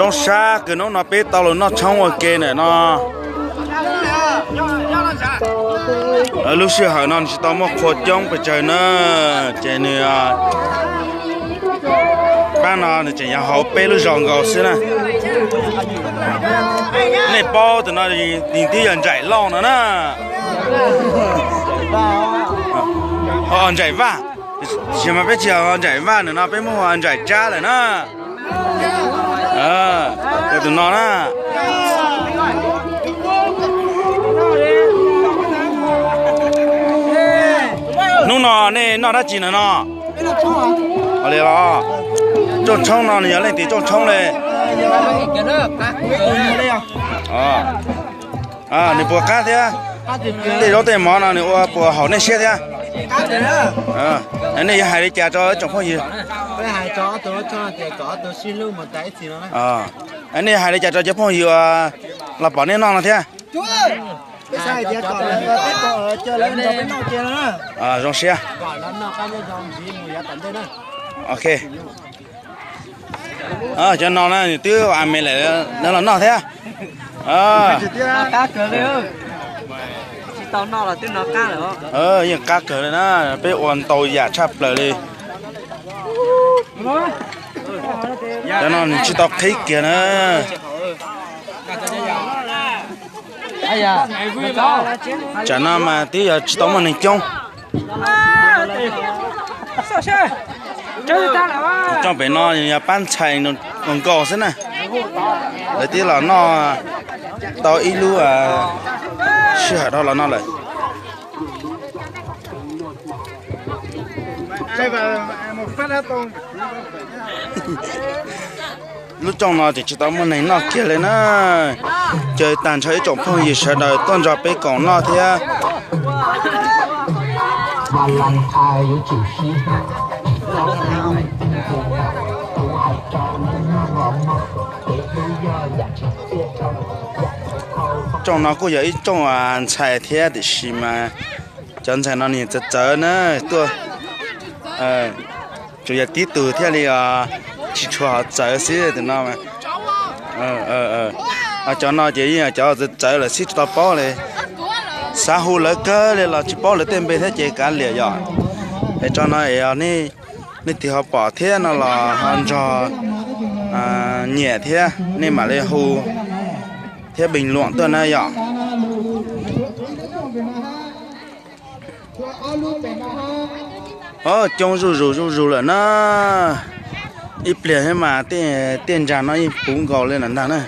Zoo sab kawg, hnub no peb tau los noj tshoob ua ke ntawm no. Lub sij hawm no nws tsis tau muaj qhua coob pes tsawg na, ces nws pab no nws tseem yog hauv peb lub zos nkaus xwb na. Nej paub tus no twb yog Ntsaim Lauj no na. Ntsaim Vaj, tsis mas peb tsis yog Ntsaim Vaj, ntawm no peb muab hu ua Ntsaim Tsab lawm na. Tus no na. Hnub no nej noj dab tsi ntawm no? Li los, rooj tshoob no nws yog leej twg rooj tshoob li? Nws puas qab thiab? Tej zaub tej mov no nws ua puas haum nej siab thiab? Nej yuav hais li cas rau tsoom phooj ywg? Nej yuav hais li cas rau cov phooj ywg uas los pom nej noj no thiab? Zoo siab. Ok. Cov no na nws twb ua me lawm, lawv los noj thiab. Yeej qab kawg li na, peb ua ntau yam tshaj plaws li. Cov no nws tsis tau qhib kiag na. Tsam no mas twb yog tsis tau muaj neeg coob. Rooj pem no yog pab ntxhais nkaus xwb na. Lawv twb los noj tau ib lub sij hawm dhau los no lawm. Lub rooj no ces tsis tau muaj neeg noj kiag li na. Caw tag nrho ib tsoom phooj ywg sawv daws tuaj nrog peb koom noj thiab. Rooj no kuj yog ib rooj ntxhais thiab tiam sis mas cov ntxhais no nws txawv txawv na, tuaj tsuas yog tib tug thiaj li tsis tshua hov txawv xwb tus no. Cov no ces yeej yog cov txawv txawv lawm xwb tsis tau paub li. Xav hu lawv kawg li los tsis paub lawv tej npe thiab ces kav liam yom. Es tso no es nej tig ho pom thiab no los ho nrog nyiam thiab nej mam li hu thiab bình luận tuaj na yom. Coob zuj zus zuj zus lawm na. Ib pliag thiab mas tej ntsa no yeej puv nkaus li lawm ntag na.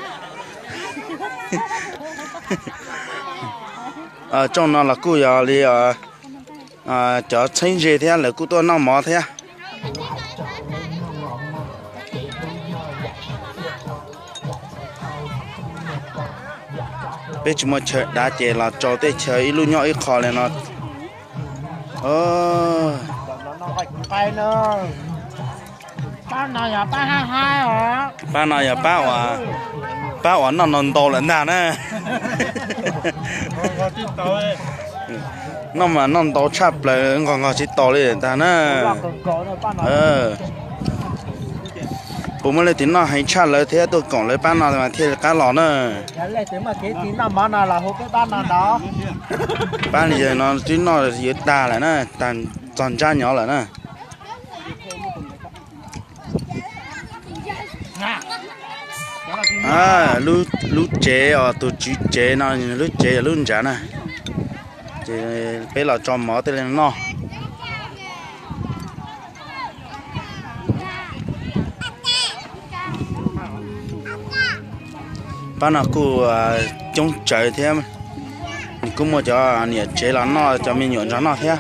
Rooj no los kuj yog li cov txheeb ze thiab lawv kuj tuaj noj mov thiab. Peb tsis muaj chaw dav ces los rau tej chaw ib lub nyob ib qho li no. Pab no yog pab uas, pab uas noj no ntau lawm ntag na. Noj mas noj ntau tshaj plaws nqos nqos tsis taus li ntag na. Puas muaj leej twg noj heev tshaj lawv thiab tuaj koom lawv pab no mas thiaj li qab los na. Pab li yawg no twb noj yuav tag lawm na, tag txog ntsab nyob lawm na. Lub tsev os, tus tswv tsev no lub tsev yog lub nrad na. Ces peb los tso mov tej li noj. Pab no kuj coob tsawv thiab, nws kuj muaj cov niam tsev los noj, cov me nyuam nrog noj thiab.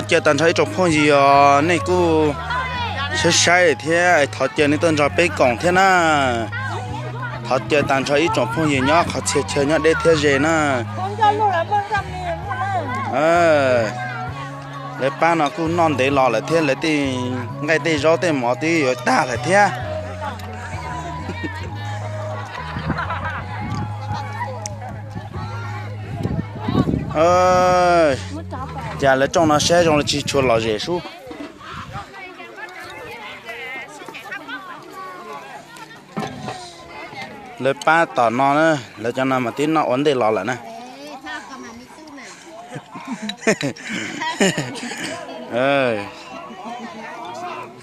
Caw tag nrho ib tsoom phooj ywg os, nej kuj saib saib thiab thov caw nej tuaj nrog peb koom thiab na. Thov caw tag nrho ib tsoom phooj ywg nyob qhov txhia chaw nyob deb thiab ze na. Lawv pab no kuj noj ntev los lawm thiab, lawv tej nqaij tej zaub tej mov twb yuav tag lawm thiab. Cas lawv rooj no saib zoo li tsis tshua lom zem sub. Lawv pab tom no na, lawv cov no mas twb noj ua ntej los lawm na.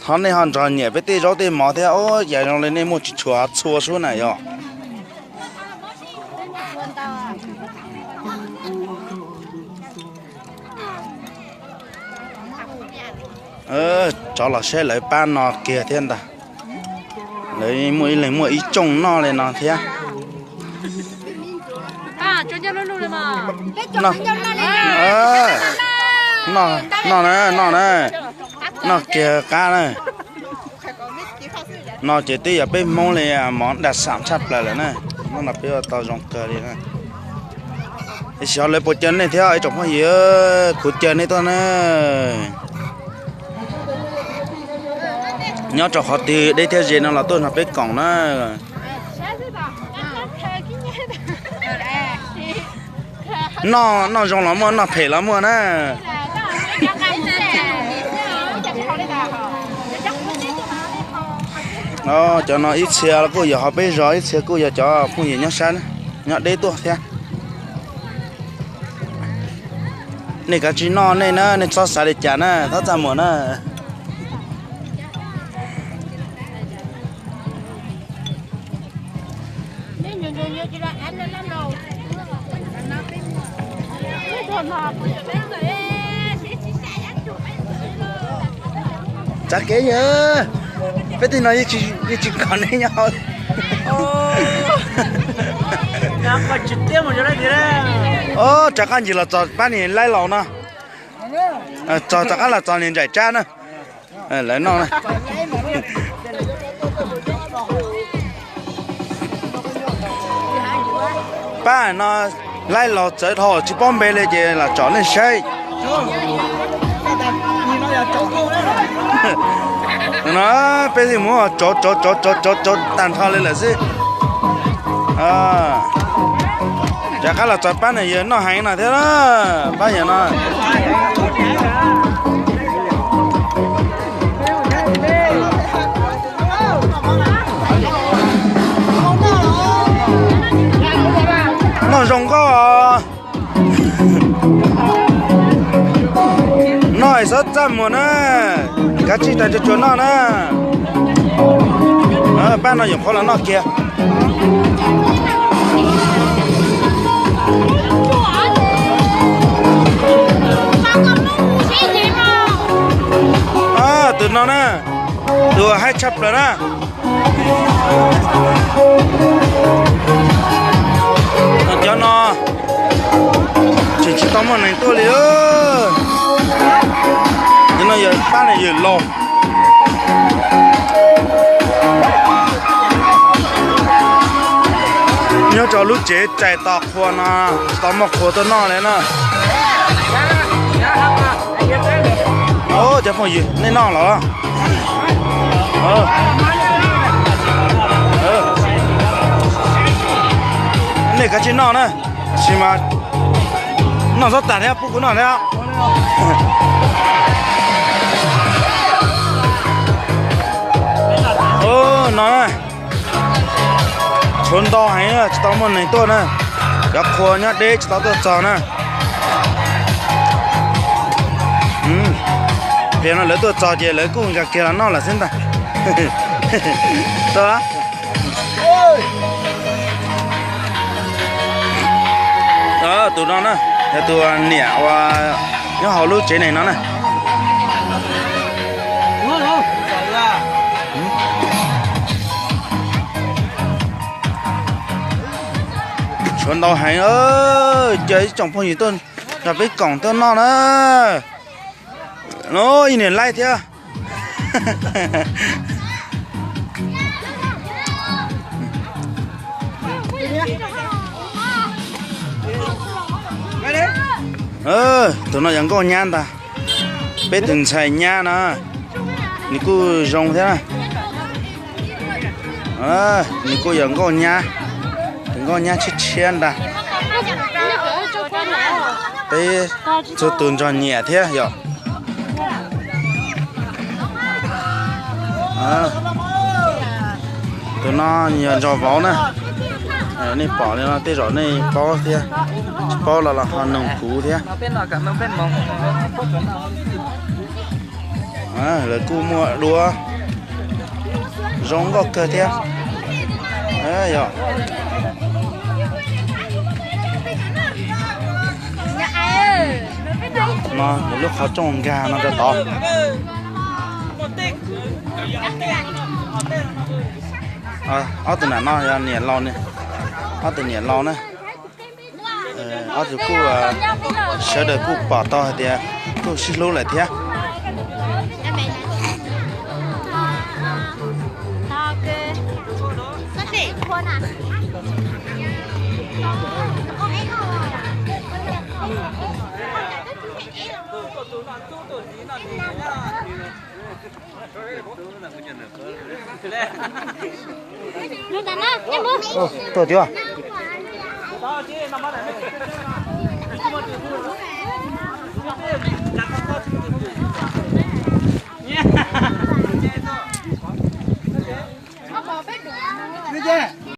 Thov nej ho nrog nyiam peb tej zaub tej mov thiab, cas zoo li nej muaj tsis tshua txhua sub na yog. Rov los saib lawv pab no kiag thiab ntag. Lawv muaj ib leeg muaj ib rooj noj li no thiab. Noj na, noj na, noj kiag qab na. No ces twb yog peb Hmoob li mov daj xam tshaj plaws lawm na. Hnub no peb ua tau zoo kawg li na. Tiam sis ho lawv puas caw nej thiab ib tsoom phooj ywg, kuv caw nej tuaj na. Nyob rau qhov twg deb thiab ze no los tuaj nrog peb koom na. Noj, noj zoo los muaj, noj phem los muaj na. Cov no ib txhia kuj yog hauv peb zos, ib txhia kuj yog cov phooj ywg nyob sab, nyob deb tuaj thiab. Nej kav tsij noj nej na, nej txhob xav li cas na, txhob txaj muag na. Txav kev yog, peb tej no yeej tsis kom nej nyob. Os, rov qab ncig los txog pab niag laib laus no. Txog rov qab los txog niag ntsaim tsab na. Lawv noj na. Pab no laib laus txawv dhau tsis paub npe li ces los tsom nej saib. No peb thiaj mus tsom tsom tsom tsom tsom tag nrho li lawm xwb. Rov qab los txog pab no yog noj heev no thiab, pab yog no. Noj zoo nkauj. Noj es txhob txaj muag na, kav tsij rais tsuag tsuag noj na. Pab no nyuam qhuav los noj kiag. Tus no na, tus haib tshaj plaws na. Cov no tseem tsis tau muaj neeg tuaj li. Cov no yog pab ne yawm laus nyob rau lub tsev txais tos qhua no, tsis tau muaj qhua tuaj noj li na. Cov phooj ywg, nej noj los? Nej kav tsij noj na, tab sis mas noj txhob tas thiab, pub kuv noj thiab. No tshuav ntau heev tsis tau muaj neeg tuaj na, cov qhua nyob deb tsis tau tuaj txog na. Pliag no lawv tuaj txog ces lawv kuj nkag kiag los noj lawm xwb ntag. Tus no na, yog tus niam uas nyob hauv lub tsev neeg no na. Tshuav ntau heev, caw ib tsoom phooj ywg tuaj nrog peb koom tuaj noj na. Ib niam laib thiab. Tus no yog nkauj nyab ntag. Peb tus ntxhais nyab na, nws kuj zoo thiab. Nws kuj yog nkauj nyab, tus nkauj nyab tshiab tshiab ntag. Peb txhua tus nrog nyiam thiab yom. Tus no yog nrog vauv na. Nej pom li no tej zaum nej paub thiab, tsis paub los los ho noog kuv thiab. Lawv kuj muaj duab zoo nkauj kawg thiab. Yog no, lub qhov rooj nkag no rau tod. Ob tug nam no yog niam laus, ob tug niam laus na. Ob tug kuj, sawv daws kuj pom tau hais tias kuj sib hlub lawm thiab. Tuaj tiag.